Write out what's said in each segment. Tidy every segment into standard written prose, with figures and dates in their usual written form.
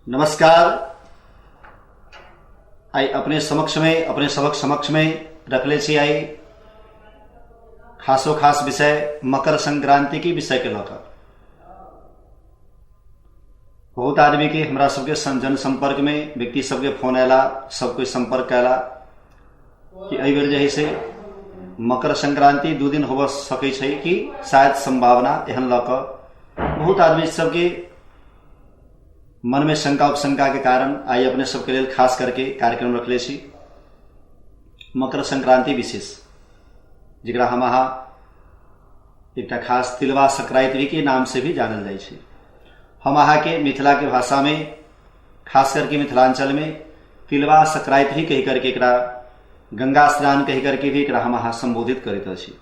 नमस्कार। आइ अपने समक्षमे अपने सबक समक्षमे रखले छी आइ खासो खास विषय मकर संक्रांति के विषय के लऽ कऽ। बहुत आदमी के हमरा सबके जनसंपर्क में व्यक्ति सबके फोन आयला, सब कोई संपर्क कयला कि एहि बेर जे है से मकर संक्रांति 2 दिन होबऽ सकै छै कि शायद संभावना एहन लऽ कऽ बहुत आदमी सबके मन में शंका उपशंका के कारण आइ अपने सबके लेल खास करके कार्यक्रम रखले छी मकर संक्रांति विशेष, जकरा हम अहाँ एकटा खास तिलवा संक्रांति के नाम से भी जानल जाइ छै। हम अहाँके मिथिला के भाषा में खास करके मिथिलांचल में तिलवा संक्रांति ही कहि करके एकरा गंगा स्नान कहि करके भी एकरा हम अहाँ संबोधित करैत अछि।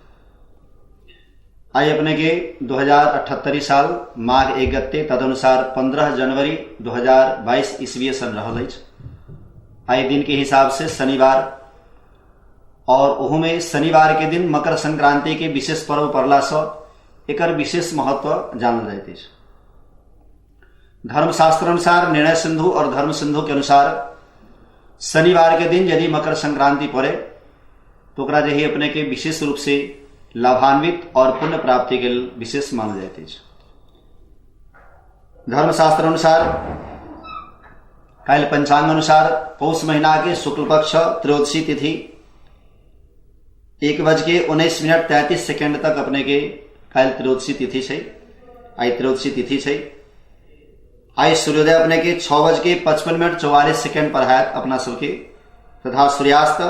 आइ अपने के 2078 साल माघ 1 गते तदनुसार 15 जनवरी 2022 ईस्वी सन रहल अछि। आइ दिन के हिसाब से शनिवार और ओहू में शनिवार के दिन मकर संक्रांति के विशेष पर्व पड़ला से एकर विशेष महत्व जानल जाइत अछि। धर्मशास्त्र अनुसार निर्णय सिंधु और धर्म सिंधु के अनुसार शनिवार के दिन यदि मकर संक्रांति पड़े तो ओकरा जे है अपने के विशेष रूप से लाभान्वित और पुण्य प्राप्ति के विशेष मानल जाइत अछि। धर्मशास्त्र अनुसार काल्हि पंचांग अनुसार पौष महीना के शुक्ल पक्ष त्रयोदशी तिथि 1:19:33 तक अपने के काल्हि त्रयोदशी तिथि छै। आइ त्रयोदशी तिथि छै। आइ सूर्योदय अपने के 6:55:44 पर हैत अपना सबके तथा सूर्यास्त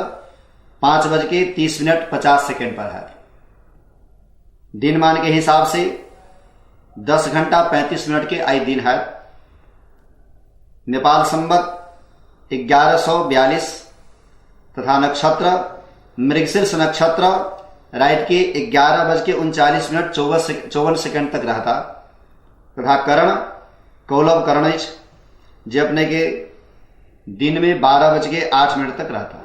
5:30:50 पर हैत। दिनमान के हिसाब से 10 घंटा 35 मिनट के आइ दिन हैत। नेपाल संवत 1142 तथा नक्षत्र मृगशीर्ष नक्षत्र रात के 11:39:54 तक रहता तथा करण कौलव करण अछि जे अपने के दिन में 12:08 तक रहता।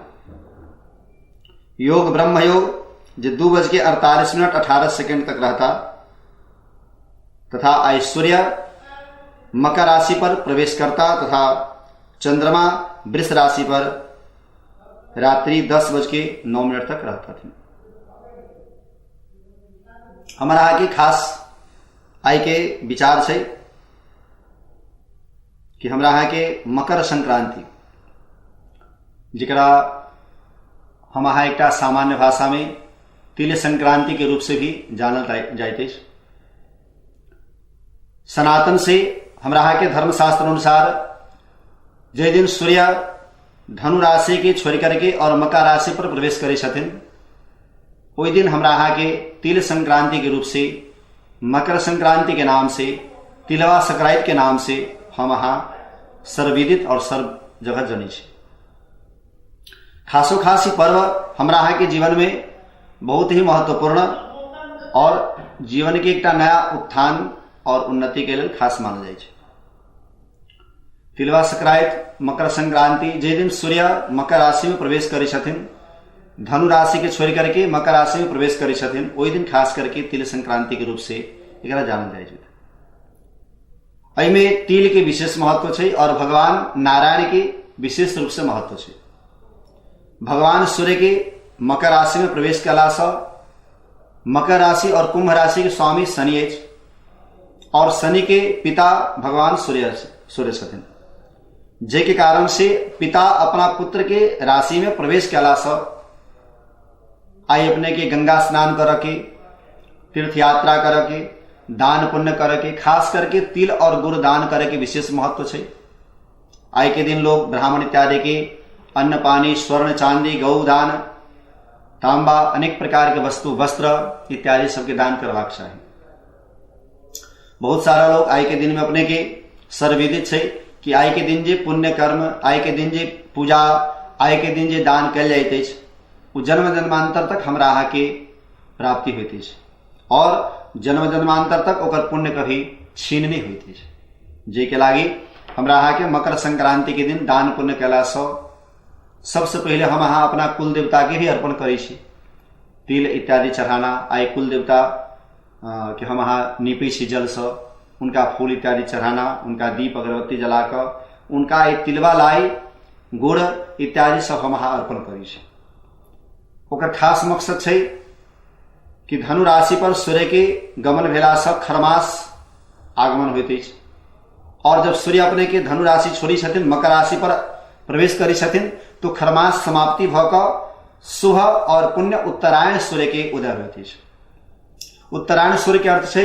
योग ब्रह्म योग जे 2:48:18 तक रहता तथा ऐश्वर्य मकर राशि पर प्रवेश करता तथा चंद्रमा वृष राशि पर रात्रि 10:09 तक रहता थी। हमारा अहाँके खास आइ के विचार छै कि हमरा अहाँके मकर संक्रांति, जकरा हम अहाँ एकटा सामान्य भाषा में तिल संक्रांति के रूप से भी जानल जाइत अछि। सनातन से हमरा अहाँके धर्मशास्त्र अनुसार जे दिन सूर्य धनु राशि के छोड़ करके और मकर राशि पर प्रवेश करै छथिन ओहि दिन हमरा अहाँके तिल संक्रांति के रूप से मकर संक्रांति के नाम से तिलवा संक्रांति के नाम से हम अहाँ सर्वविदित और सर्व जगह जनै छी। खासो खास ई पर्व हमरा अहाँके जीवन में बहुत ही महत्वपूर्ण और जीवन के एकटा नया उत्थान और उन्नति के लेल खास मानल जाइ छै। तिलवा संक्रांति मकर संक्रांति जे दिन सूर्य मकर राशि में प्रवेश करै छथिन, धनु राशि के छोड़ करके मकर राशि में प्रवेश करै छथिन, ओहि दिन खास करके तिल संक्रांति के रूप से एकरा जानल जाइ छै। एहिमे तिल के विशेष महत्व छै और भगवान नारायण के विशेष रूप से महत्व छै। भगवान सूर्य के मकर राशि में प्रवेश कयलासँ मकर राशि और कुंभ राशि के स्वामी शनि अछि और शनि के पिता भगवान सूर्य छथिन, जाहिके कारण से पिता अपना पुत्र के राशि में प्रवेश कयलासँ आइ अपने के गंगा स्नान करऽ के, तीर्थ यात्रा करऽ के, दान पुण्य करऽ के, खास करके तिल और गुड़ दान करे के विशेष महत्व छै। आइ के दिन लोग ब्राह्मण इत्यादि के अन्न पानी स्वर्ण चांदी गौ दान तांबा अनेक प्रकार के वस्तु वस्त्र इत्यादि सबके दान करबाक चाही। बहुत सारा लोग आइ के दिन में अपने के सर्वविदित छै कि आइ के दिन जे पुण्य कर्म, आइ के दिन जे पूजा, आइ के दिन जे दान कयल जाइत अछि ओ जन्म जन्मांतर तक हमरा अहाँके प्राप्ति होइत अछि और जन्म जन्मांतर तक ओकर पुण्य कभी छीन नहि होइत अछि। जाहिके लागि हमरा अहाँके मकर संक्रांति के दिन दान पुण्य कयलासँ सबसे पहिले हम अहाँ अपना कुल देवता के भी अर्पण करै छी। तिल इत्यादि चढ़ाना, आइ कुल देवता के हम अहाँ नीपै छी जलसँ, उनका फूल इत्यादि चढ़ाना, उनका दीप अगरबत्ती जला कऽ उनका ई तिलवा लाई गुड़ इत्यादि सब हम अहाँ अर्पण करै छी। ओकर खास मकसद छै कि धनु राशि पर सूर्य के गमन भेलासँ खरमास आगमन होइत अछि और जब सूर्य अपने के धनु राशि छोड़ी छथिन, मकर राशि पर प्रवेश करै छथिन, तो खरमास समाप्ति भऽ कऽ शुभ और पुण्य उत्तरायण सूर्य के उदय होइत अछि। उत्तरायण सूर्य के अर्थ छै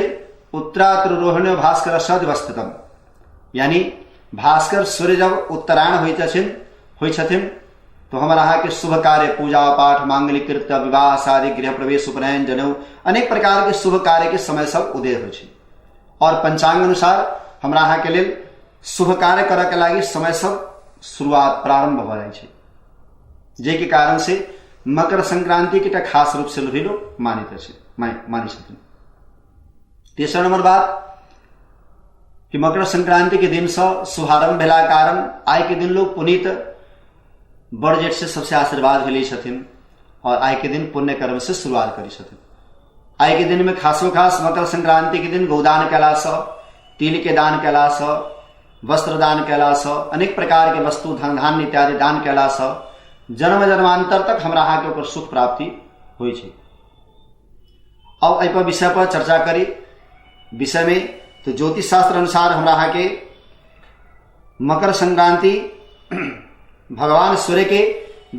उत्तरात्रोहिण्य भास्कर सदवस्थितम, यानी भास्कर सूर्य जब उत्तरायण होइ छथिन तो हमर अहाँके शुभ कार्य, पूजा पाठ, मांगलिक कृत्य, विवाह शादी, गृह प्रवेश, उपनयन, जनेऊ, अनेक प्रकार के शुभ कार्य के समय सब उदय होइ छै। और पंचांग अनुसार हमरा अहाँके लेल शुभ कार्य करऽ के लागि समय सब शुरुआत प्रारंभ भऽ जाइ छै, जाहिके कारण से मकर संक्रांति के एकटा खास रूप से भी लोग मानैत अछि, मानै छथिन। तेसर नंबर बात कि मकर संक्रांति के दिन से शुभारंभ भेला कारण आइ के दिन लोग पुनीत बड़ जेठ से सबसे आशीर्वाद भी लै छथिन और आइ के दिन पुण्य कर्म से शुरुआत करै छथिन। आइ के दिन में खासो खास मकर संक्रांति के दिन गौदान कयलासँ, तिल के दान कयलासँ, वस्त्र दान कयलासँ, अनेक प्रकार के वस्तु धन धान्य इत्यादि दान कयलासँ जन्म जन्मांतर तक हमरा अहाँके ओकर सुख प्राप्ति होइ छै। अब एहि पर विषय पर चर्चा करी। विषय में तो ज्योतिष शास्त्र अनुसार हमरा अहाँके मकर संक्रांति भगवान सूर्य के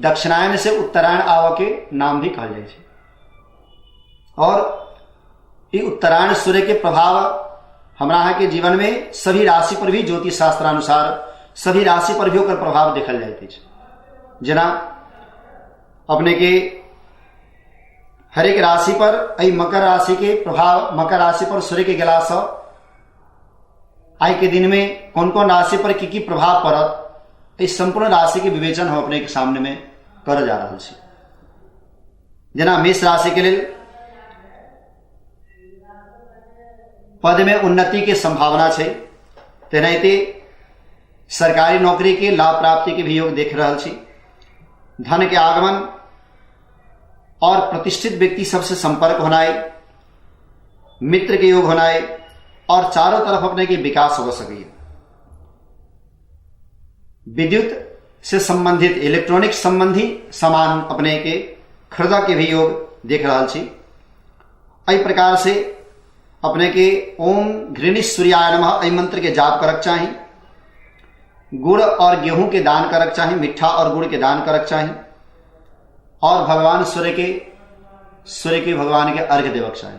दक्षिणायन से उत्तरायण आव के नाम भी कहल जाइ छै। और ई उत्तरायण सूर्य के प्रभाव हमरा अहाँ के जीवन में सभी राशि पर भी ज्योतिष शास्त्र अनुसार सभी राशि पर भी ओकर प्रभाव देखल जाइत अछि। जेना अपने के हरेक राशि पर एहि मकर राशि के प्रभाव, मकर राशि पर सूर्य के गेलासँ आइ के दिन में कौन कौन राशि पर की की प्रभाव पड़त, एहि संपूर्ण राशि के विवेचन हम अपने के सामने में करऽ जा रहल छी। जेना मेष राशि के लेल पद में उन्नति के संभावना छै, तेनाहिते सरकारी नौकरी के लाभ प्राप्ति के भी योग देख रहल छी। धन के आगमन और प्रतिष्ठित व्यक्ति सबसे संपर्क होनाइ, मित्र के योग होनाइ और चारों तरफ अपने के विकास हो सकैए। विद्युत से संबंधित इलेक्ट्रॉनिक संबंधी सामान अपने के खरीदा के भी योग देख रहल छी। एहि प्रकार से अपने के ओम घृणि सूर्याय नमः एहि मंत्र के जाप करक चाही, गुड़ और गेहूं के दान करक चाही, मिठ्ठा और गुड़ के दान करक चाही और भगवान सूर्य के भगवान के अर्घ्य देवक चाही।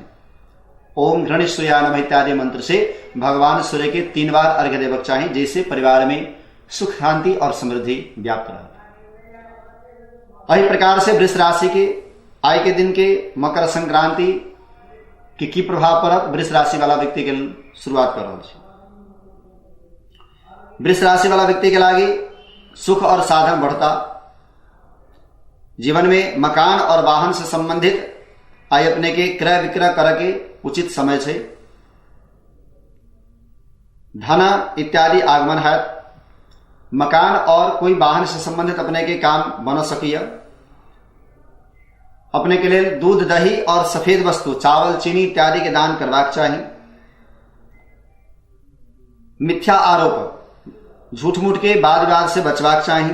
ओम घृणि सूर्याय नमः इत्यादि मंत्र से भगवान सूर्य के 3 बार अर्घ्य देवक चाही, जैसे परिवार में सुख शांति और समृद्धि व्याप्त रहत। एहि प्रकार से वृष राशि के आय के दिन के मकर संक्रांति के की प्रभाव पड़त वृष राशि वाला व्यक्ति के शुरुआत कर रहल छी। वृष राशि वाला व्यक्ति के लागी सुख और साधन बढ़ता, जीवन में मकान और वाहन से संबंधित आइ अपने के क्रय विक्रय करे के उचित समय छै। धन इत्यादि आगमन है, मकान और कोई वाहन से संबंधित अपने के काम बन सकिय। अपने के लिए दूध दही और सफेद वस्तु चावल चीनी इत्यादि के दान करबाक चाही। मिथ्या आरोप झूठ मूठ के वाद विवाद से बचबाक चाही,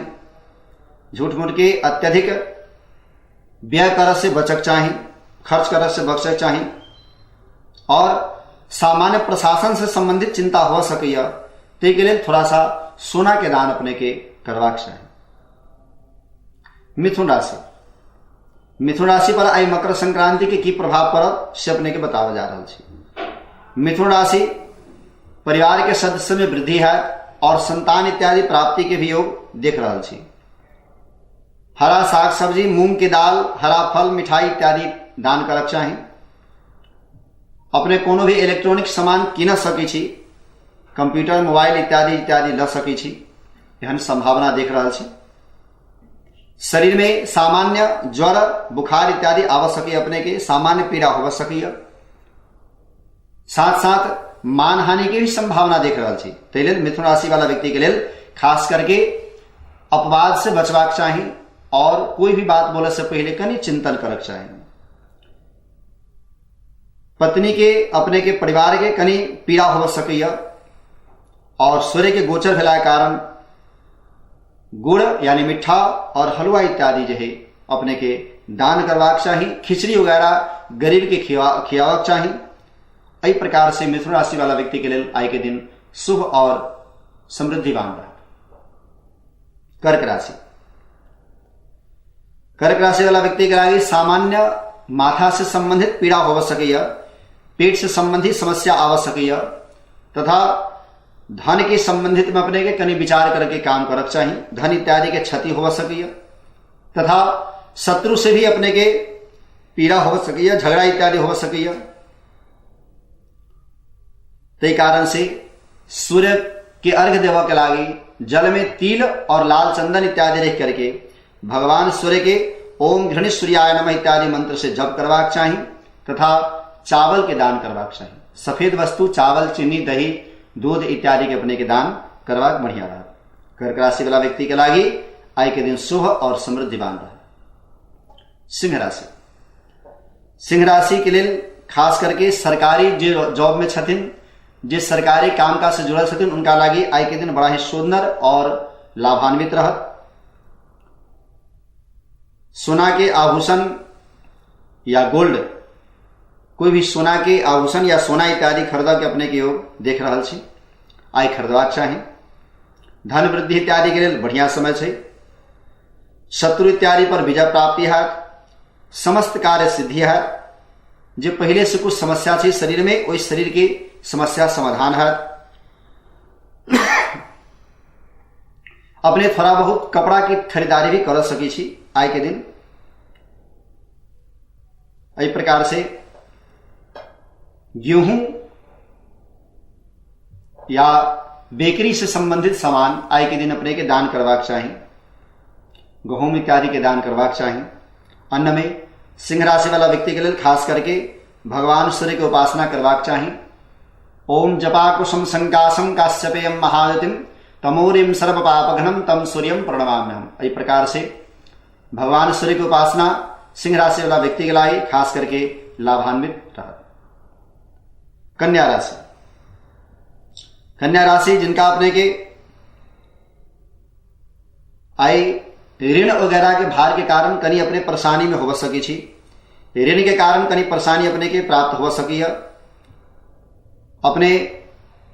झूठ मूठ के अत्यधिक व्यय कर से बचक चाही, खर्च कर से बचक चाही और सामान्य प्रशासन से संबंधित चिंता हो सकैया, ताहि के लेल थोड़ा सा सोना के दान अपने के करबाक चाही। मिथुन राशि, मिथुन राशि पर आई मकर संक्रांति के की प्रभाव पड़त से अपने के बतावल जा रहल छी। मिथुन राशि परिवार के सदस्य में वृद्धि है और संतान इत्यादि प्राप्ति के भी योग देख रहल छी। हरा साग सब्जी, मूंग के दाल, हरा फल, मिठाई इत्यादि दान करक चाही। अपने कोनो भी इलेक्ट्रॉनिक सामान किन सकै छी, कंप्यूटर, मोबाइल इत्यादि इत्यादि ल सकै छी, एहन संभावना देख रहल छी। शरीर में सामान्य ज्वर बुखार इत्यादि आब सकै, अपने के सामान्य पीड़ा हो सकैया। साथ साथ मानहानि के भी संभावना देख रहल छी। ताहि लेल मिथुन राशि वाला व्यक्ति के लेल खास करके अपवाद से बचबाक चाही और कोई भी बात बोले से पहले कनि चिंतन करक चाही। पत्नी के अपने के परिवार के कनि पीड़ा हो सकैया और सूर्य के गोचर भेला के कारण गुड़ यानी मिठा और हलवा इत्यादि जे है अपने के दान करबाक चाही। खिचड़ी वगैरह गरीब के खियावक चाही। एहि प्रकार से मिथुन राशि वाला व्यक्ति के लेल आइ के दिन शुभ और समृद्धिवान रहत। कर्क राशि। कर्क राशि वाला व्यक्ति के लागि सामान्य माथा से संबंधित पीड़ा हो सकैया, पेट से संबंधित समस्या आव सकैया तथा धन के संबंधित में अपने के कनी विचार करके काम करक चाही। धन इत्यादि के क्षति हो सकैया तथा शत्रु से भी अपने के पीड़ा हो सकैया, झगड़ा इत्यादि हो सकैया। तै कारण से सूर्य के अर्घ देव के लागी जल में तिल और लाल चंदन इत्यादि रख करके भगवान सूर्य के ओम घृणित सूर्याय नमः इत्यादि मंत्र से जप करवाक चाही तथा चावल के दान करवाक चाही। सफेद वस्तु चावल, चीनी, दही, दूध इत्यादि के अपने के दान करवाक बढ़िया रहा। कर्क राशि वाला व्यक्ति के लागी आय के दिन शुभ और समृद्धिवान रहा। सिंह राशि। सिंह राशि के लिए खास करके सरकारी जे जॉब में छथिन, जे सरकारी कामकाज से जुड़ल छथिन, उनका लागी आय के दिन बड़ा ही सुंदर और लाभान्वित रहत। सोना के आभूषण या गोल्ड, कोई भी सोना के आभूषण या सोना इत्यादि खरीद के अपने के योग देख रहल छी, आइ खरीदबाक चाही। धन वृद्धि इत्यादि के लेल बढ़िया समय छै। शत्रु इत्यादि पर विजय प्राप्ति हैत, समस्त कार्य सिद्धि हैत। जे पहले से कुछ समस्या छै शरीर में, ओहि शरीर के समस्या समाधान हैत। अपने थोड़ा बहुत कपड़ा के खरीदारी भी कर सकै छी आइ के दिन। एहि प्रकार से गेहूं या बेकरी से संबंधित सामान आइ के दिन अपने के दान करबाक चाही। गहूम इत्यादि के दान करबाक चाही। अन्न में सिंह राशि वाला व्यक्ति के लेल खास करके भगवान सूर्य के उपासना करबाक चाही। ओम जपाकुसुम संकासम काश्यपेयम महादतिम तमोरिम सर्व पापघ्नम तम सूर्यम प्रणमाम्यहम। एहि प्रकार से भगवान सूर्य के उपासना सिंह राशि वाला व्यक्ति के लिए खास करके लाभान्वित रहत। कन्या राशि। कन्या राशि जिनका अपने के आई ऋण वगैरह के भार के कारण कनी अपने परेशानी में हो सकी छी। ऋण के कारण कनी परेशानी अपने के प्राप्त हो सकी है। अपने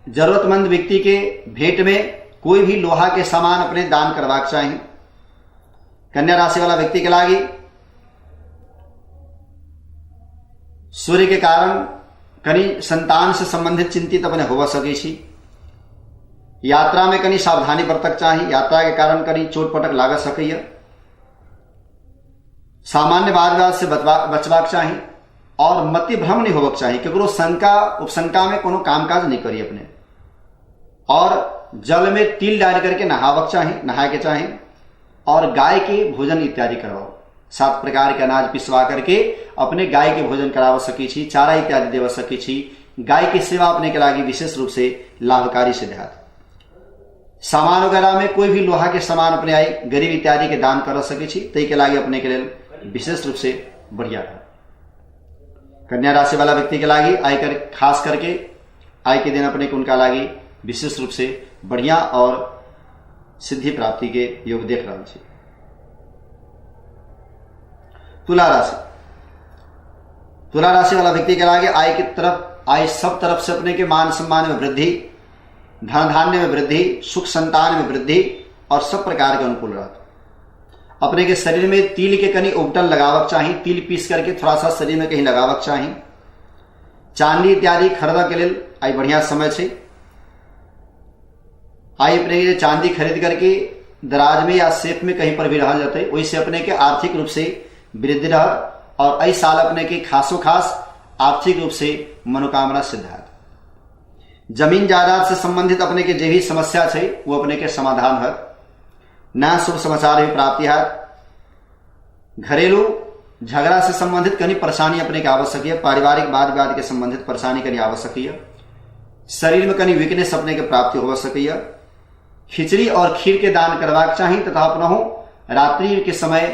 जरूरतमंद व्यक्ति के भेंट में कोई भी लोहा के सामान अपने दान करवाक चाही। कन्या राशि वाला व्यक्ति के लागी सूर्य के कारण कनी संतान से संबंधित चिंतित अपने हो सकी छी। यात्रा में कनी सावधानी बरतक चाही। यात्रा के कारण कनी चोट पटक लाग सकैया। सामान्य वाद विवाद से बचबाक चाही और मति भ्रम नहीं होबक चाही। केकरो शंका उपशंका में कोनो कामकाज नहीं करी अपने। और जल में तिल डाल करके नहावक चाही, नहाए के चाही और गाय के भोजन इत्यादि करवाओ। 7 प्रकार के अनाज पिसवा करके अपने गाय के भोजन कराव सकी छी, चारा इत्यादि देव सकी छी। गाय के सेवा अपने के लागी विशेष रूप से लाभकारी सिद्ध हैत। सामान वगैरह में कोई भी लोहा के सामान अपने आई गरीब इत्यादि के दान कर सके छी, तै के लागी अपने के लेल विशेष रूप से बढ़िया है। कन्या राशि वाला व्यक्ति के लागी आय कर खास करके आय के दिन अपने के उनका लागी विशेष रूप से बढ़िया और सिद्धि प्राप्ति के योग देख रहल छी। तुला राशि। तुला राशि वाला व्यक्ति के लागे आय की तरफ आय सब तरफ से अपने के मान सम्मान में वृद्धि, धन धान्य में वृद्धि, सुख संतान में वृद्धि और सब प्रकार के अनुकूल रहत। अपने के शरीर में तिल के कनी उपटन लगावक चाही, तिल पीस करके थोड़ा सा शरीर में कहीं लगावक चाही। चांदी इत्यादि खरीद के लेल आइ बढ़िया समय छै। आइ अपने के चांदी खरीद करके दराज में या सेफ में कहीं पर भी रहल जतै, ओहिसे अपने के आर्थिक रूप से वृद्धि रहत और एहि साल अपने के खासो खास आर्थिक रूप से मनोकामना सिद्ध हैत। जमीन जायदाद से संबंधित अपने के जे भी समस्या छै वो अपने के समाधान हैत। नया शुभ समाचार भी प्राप्ति हैत। घरेलू झगड़ा से संबंधित कनी परेशानी अपने के आवश्यक है। पारिवारिक वाद विवाद के संबंधित परेशानी कनी आवश्यक है। शरीर में कनी वीकनेस अपने के प्राप्ति हो सकैया। खिचड़ी और खीर के दान करवाक चाही तथा अपनहु रात्रि के समय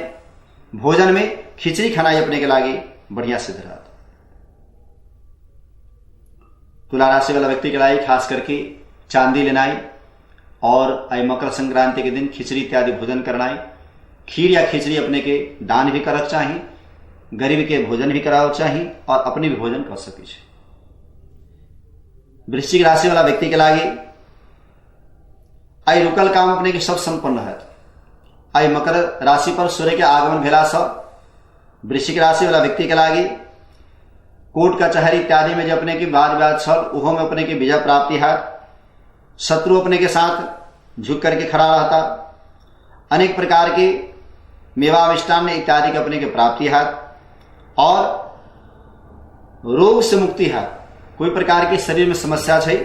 भोजन में खिचड़ी खाना अपने के लागी बढ़िया सिद्ध रहत। तुला राशि वाला व्यक्ति के लागी खास करके चांदी लेनाई और आई मकर संक्रांति के दिन खिचड़ी इत्यादि भोजन करनाइ, खीर या खिचड़ी अपने के दान भी करक चाही, गरीब के भोजन भी करावक चाही और अपने भी भोजन कर सकै छी। वृश्चिक राशि वाला व्यक्ति के लागी आई रुकल काम अपने के सब संपन्न है। आई मकर राशि पर सूर्य के आगमन भेला से वृश्चिक राशि वाला व्यक्ति के लागी कोर्ट कचहरी इत्यादि में जो अपने के वाद विवाद छल उहो में अपने के विजय प्राप्ति है। शत्रु अपने के साथ झुक करके खड़ा रहता। अनेक प्रकार के मेवा मिष्टान्न इत्यादि के अपने के प्राप्ति है और रोग से मुक्ति है। कोई प्रकार के शरीर में समस्या है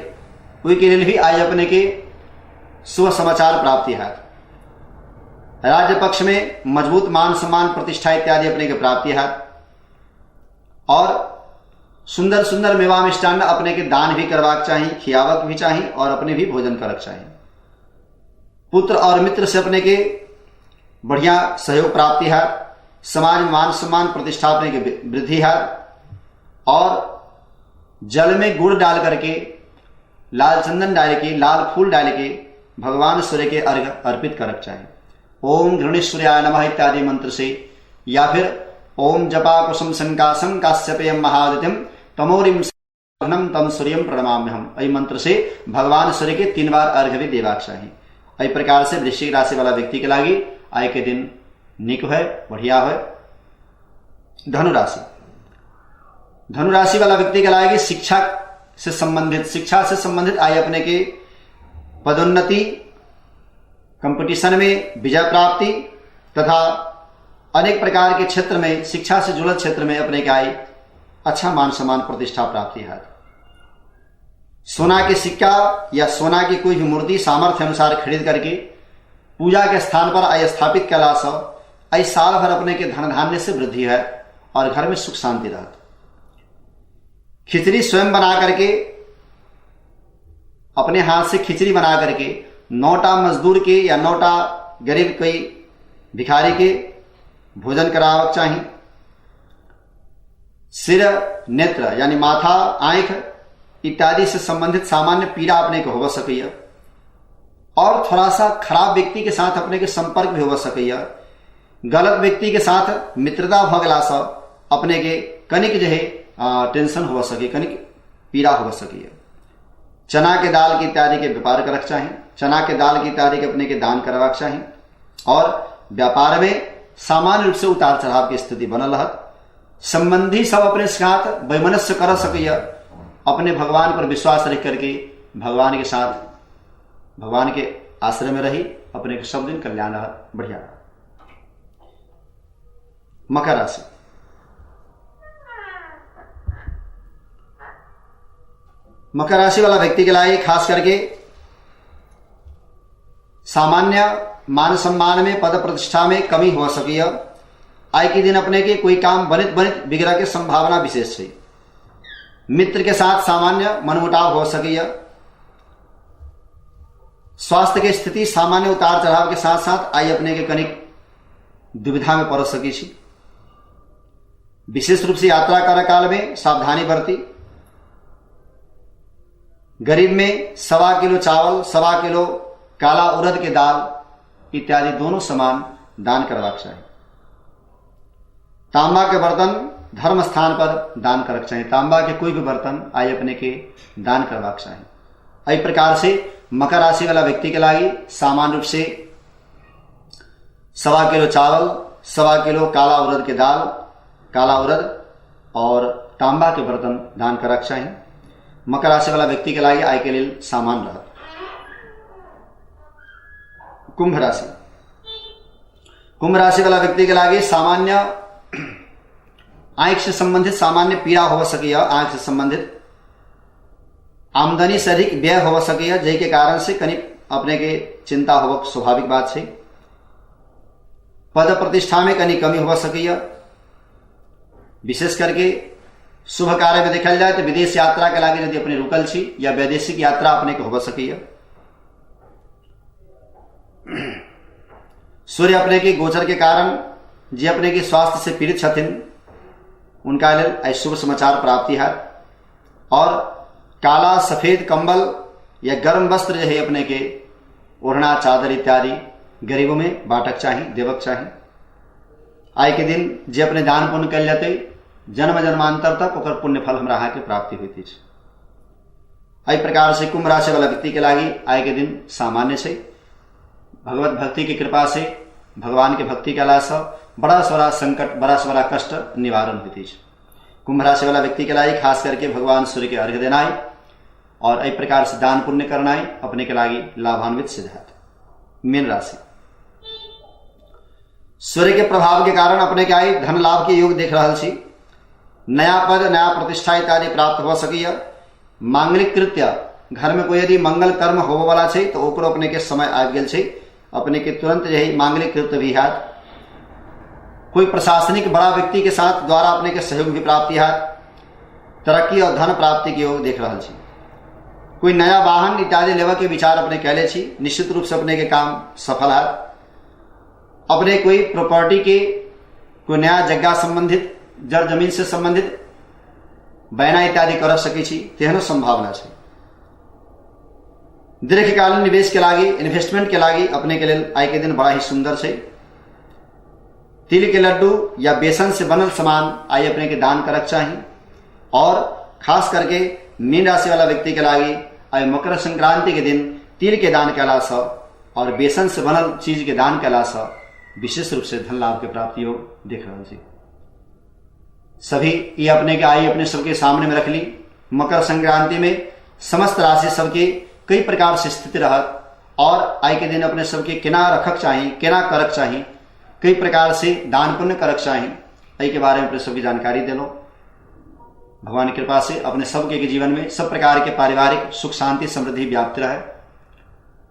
ओहि के लिए भी आई अपने के शुभ समाचार प्राप्ति है। राज्य पक्ष में मजबूत मान सम्मान प्रतिष्ठा इत्यादि अपने के प्राप्ति है और सुंदर सुंदर मेवा मिष्टान्न अपने के दान भी करवाक चाही, खियावक भी चाही और अपने भी भोजन करक चाही। पुत्र और मित्र से अपने के बढ़िया सहयोग प्राप्ति है। समाज में मान सम्मान प्रतिष्ठा अपने के वृद्धि है और जल में गुड़ डाल करके, लाल चंदन डाल के, लाल फूल डाल के भगवान सूर्य के अर्घ अर्पित करक चाही। ओम घृणि सूर्याय नमः इत्यादि मंत्र से या फिर ओम जपा कुसुम संकासम काश्यपेयम महादित्यम तमोरिम तम सूर्यम प्रणमाम्यहम एहि मंत्र से भगवान सूर्य के 3 बार अर्घ भी देवाक चाही। एहि प्रकार से वृश्चिक राशि वाला व्यक्ति के लागी आय के दिन निक है, बढ़िया है। धनुराशि, धनुराशि वाला व्यक्ति के लागी शिक्षा से संबंधित आय अपने के पदोन्नति, कंपटीशन में विजय प्राप्ति तथा अनेक प्रकार के क्षेत्र में शिक्षा से जुड़ल क्षेत्र में अपने के आय अच्छा मान सम्मान प्रतिष्ठा प्राप्ति है। सोना के सिक्का या सोना की कोई भी मूर्ति सामर्थ्य अनुसार खरीद करके पूजा के स्थान पर आय स्थापित कला से आई साल भर अपने के धन धान्य से वृद्धि है और घर में सुख शांति रहत। खिचड़ी स्वयं बना करके, अपने हाथ से खिचड़ी बना करके 9टा मजदूर के या 9टा गरीब कोई भिखारी के भोजन करावक चाही। सिर, नेत्र यानी माथा, आंख इत्यादि से संबंधित सामान्य पीड़ा अपने को हो सकैया और थोड़ा सा खराब व्यक्ति के साथ अपने के संपर्क भी हो सकैया। गलत व्यक्ति के साथ मित्रता भ गेला से अपने के कनिक जो है टेंशन हो सके, कनिक पीड़ा हो सकैया। चना के दाल की इत्यादि के व्यापार करक चाही, चना के दाल की इत्यादि के अपने के दान करवाक चाही और व्यापार में सामान्य रूप से उतार चढ़ाव की स्थिति बनल रहत। संबंधी सब अपने साथ वैमनस्य कर सकैया। अपने भगवान पर विश्वास रख करके भगवान के साथ, भगवान के आश्रय में रही अपने के सब दिन कल्याण रहत, बढ़िया। मकर राशि, मकर राशि वाला व्यक्ति के लिए खास करके सामान्य मान सम्मान में, पद प्रतिष्ठा में कमी हो सकी है। आय के दिन अपने के कोई काम बनित बनित बिगड़ा के संभावना विशेष है। मित्र के साथ सामान्य मनमुटाव हो सकी है। स्वास्थ्य के स्थिति सामान्य उतार चढ़ाव के साथ साथ आई अपने के कनिक दुविधा में पड़ सकी छी। विशेष रूप से यात्रा कर काल में सावधानी बरती। गरीब में 1.25 किलो चावल, 1.25 किलो काला उड़द के दाल इत्यादि दोनों सामान दान करवाक चाही। तांबा के बर्तन धर्म स्थान पर दान करक चाही। तांबा के कोई भी बर्तन आई अपने के दान करवाक चाही। एहि प्रकार से मकर राशि वाला व्यक्ति के लागी सामान्य रूप से 1.25 किलो चावल, 1.25 किलो काला उड़द के दाल, काला उड़द और तांबा के बर्तन दान करक चाही। मकर राशि वाला व्यक्ति के लागी आय के लिए सामान रहत। कुंभ राशि, कुंभ राशि वाला व्यक्ति के लागी सामान्य आंख से संबंधित सामान्य पीड़ा हो सकी, आंख से संबंधित आमदनी से अधिक व्यय हो सकी, जाहि के कारण से कनी अपने के चिंता हो स्वाभाविक बात है। पद प्रतिष्ठा में कनी कमी हो सकी। विशेष करके शुभ कार्य में देखल जाए तो विदेश यात्रा के लागी यदि अपने रुकल छी या वैदेशिक यात्रा अपने के हो सकी। सूर्य अपने के गोचर के कारण जे अपने के स्वास्थ्य से पीड़ित छथिन उनका लेल आइ शुभ समाचार प्राप्ति है और काला सफेद कंबल या गर्म वस्त्र जो है अपने के ओढ़ना चादर इत्यादि गरीबों में बाँटक चाही, देवक चाही। आइ के दिन जे अपने दान पुण्य कयल जेतै जन्म जन्मांतर तक ओकर पुण्य फल हमरा अहाँके प्राप्ति होइत अछि। एहि प्रकार से कुंभ राशि वाला व्यक्ति के लागी आइ के दिन सामान्य छै। भगवत भक्ति के कृपा से भगवान के भक्ति कयला से बड़ा से बड़ा संकट, बड़ा से बड़ा कष्ट निवारण होइत अछि। कुंभ राशि वाला व्यक्ति के लागि खास करके भगवान सूर्य के अर्घ्य देनाइ और एहि प्रकार से दान पुण्य करनाइ अपने के लागि लाभान्वित सिद्ध हैत। मीन राशि, सूर्य के प्रभाव के कारण अपने के आई धन लाभ के योग देख रहल छी। नया पद, नया प्रतिष्ठा इत्यादि प्राप्त हो सकैया। मांगलिक कृत्य, घर में कोई यदि मंगल कर्म होबे वाला छै तो ओकरो अपने के समय आबि गेल छै, अपने के तुरंत यही मांगलिक कृत्य भी हैत। कोई प्रशासनिक बड़ा व्यक्ति के साथ द्वारा अपने के सहयोग भी प्राप्ति हैत। तरक्की और धन प्राप्ति के योग देख रहल छी। कोई नया वाहन इत्यादि लेबऽ के विचार अपने कैले छी, निश्चित रूप से अपने के काम सफल हैत। अपने कोई प्रॉपर्टी के, कोई नया जगह संबंधित, जड़ जमीन से संबंधित बयाना इत्यादि कर सकै छी, तेहनो संभावना छै। दीर्घकालीन निवेश के लागि, इन्वेस्टमेंट के लागि अपने के लेल आइ के दिन बड़ा ही सुंदर छै। तिल के लड्डू या बेसन से बनल सामान आइ अपने के दान करक चाही। और खास करके मीन राशि वाला व्यक्ति के लागि आइ मकर संक्रांति के दिन तिल के दान कयला से और बेसन से बनल चीज के दान कयला से विशेष रूप से धन लाभ के प्राप्ति योग देख रहल छी। सभी ये अपने के आई अपने सबके सामने में रखली। मकर संक्रांति में समस्त राशि सबके कई प्रकार से स्थिति रहत और आइ के दिन अपने सबके केना रखक चाही, केना करक चाही, कई प्रकार से दान पुण्य करक चाही, एहि के बारे में अपने सबके जानकारी देलहुँ। भगवान की कृपा से अपने सबके जीवन में सब प्रकार के पारिवारिक सुख शांति समृद्धि व्याप्त रहे।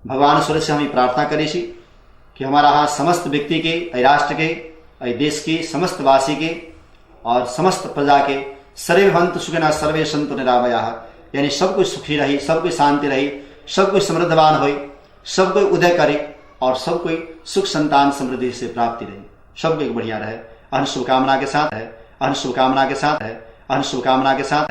भगवान सूर्य से हम प्रार्थना करै छी कि हमारा यहाँ समस्त व्यक्ति के, एहि राष्ट्र के, एहि देश के समस्त वासी के और समस्त प्रजा के सर्वे भवन्तु सुखिनः सर्वे सन्तु निरामयाः, यानी सब कोई सुखी रही, सब कोई शांति रही, सब कोई समृद्धवान होई, सब कोई उदय करे और सब कोई सुख संतान समृद्धि से प्राप्ति रही, सब कोई बढ़िया रहे। अहन शुभकामना के साथ है, अहन शुभकामना के साथ है, अहन शुभकामना के साथ है।